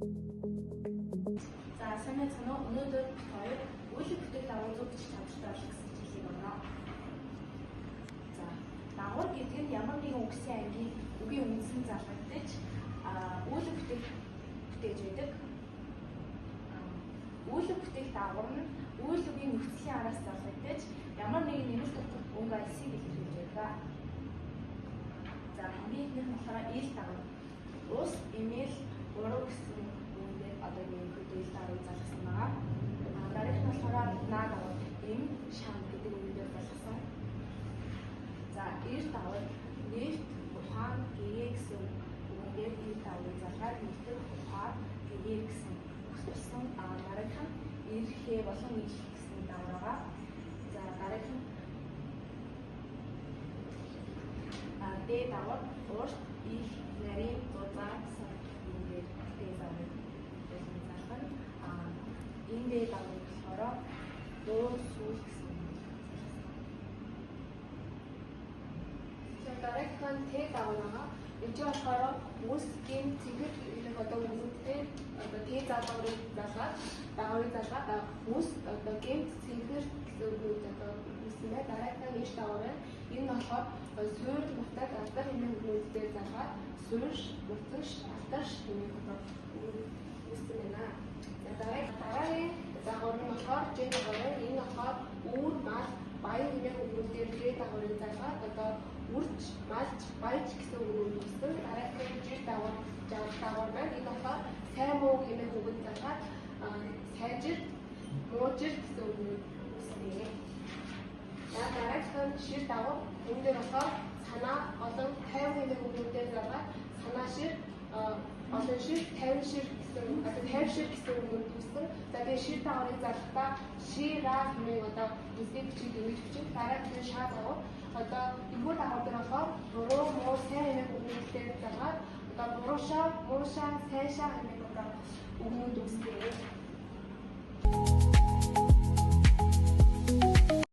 За сайн байцгаана уу? Өнөөдөр бид хоёр үйл үг бүтээх дагавар зөв бичих чадвартай болох гэсэн хичээлийг орно. За, дагавар гэдэг нь ямар нэгэн үгсийн ангийн үгийн үндсэн залгагдаж үйл үг бүтээх бүтээж байдаг. Үйл үг бүтээх дагавар нь үйл үгийн нөхцөлийн араас залгагдаж ямар нэгэн нэмэлт утга өнгө альсыг илэрхийлж байдаг. За, хамгийн эхнийх нь болохоор ил дагавар. Ус, эмээл, уруу гэсэн үгээр одоо ерөнхийдөө ил дагаврыг залгасан байгаа. Дараагийнх нь болохоор наа дагавар, эм, шам гэдэг үгээр залгасан. За, эр дагавар, нефт, ухаан, гээ гэсэн үгээр эр дагаврыг залгаад нефтэх, ухаан, гээ гэсэн үгс болсон. Дараагийнх нь эр, хэ болон ил гэсэн дагавар байгаа. За, дараагийнх нь Д дагавар, урт, ил, нарийн, зузаан гэсэн үгээр Д дагаврыг залгана. Энэ Д дагаврыг болохоор дуу, сүүл гэсэн үгээр залгасан. За, дараагийнх нь Т дагавар байгаа. Энэ чинь болохоор үс, гэм, цэнгэр гэх одоо үгнүүдтэй одоо Т дагаврыг залгаад дагаврыг залгаад үс, одоо гэм, цэнгэр гэсэн үгнүүд одоо үүссэн байна. Дараагийнх нь Ш дагавар байна. Энэ нь болохоор суур, нутаг, алдар хэмээх үгнүүдтэй залгаад суурш, нутагш, алдарш хэмээх одоо үүссэн байна. За, дараагийн дагавар нь болохоор Ж дагавар байна. Энэ нь болохоор үүр, мал, баян хэмээх үгнүүдээр Ж дагаврыг залгаад одоо үрж, малж, баяж гэсэн үгнүүд үүссэн. Дараагийнх нь Ж дагавар, дагавар байна. Энэ болохоор сайн муу хэмээх үгэнд залгаад сайжир, муужир гэсэн үгнүүд үүссэн. За, дараагийнх нь шир дагавар. Энэ дээр болохоор санаа, олон, 50 хэмээх үгнүүдээр залгаад санаа шир, олон шир, 50 шир гэсэн одоо 50 шир гэсэн үгнүүд үүссэн. За, тэгээ шир дагаврыг залгахдаа шира хэмээх одоо үсгийг бичиж ингэж бичих. Дараагийнх нь ша дагавар. Одоо энэхүү дагавар дээр болохоор буруу, муу, сайн хэмээх үгнүүдээр залгаад одоо буруушаа, муушаа, сайшаа хэмээх одоо үгнүүд үүссэн.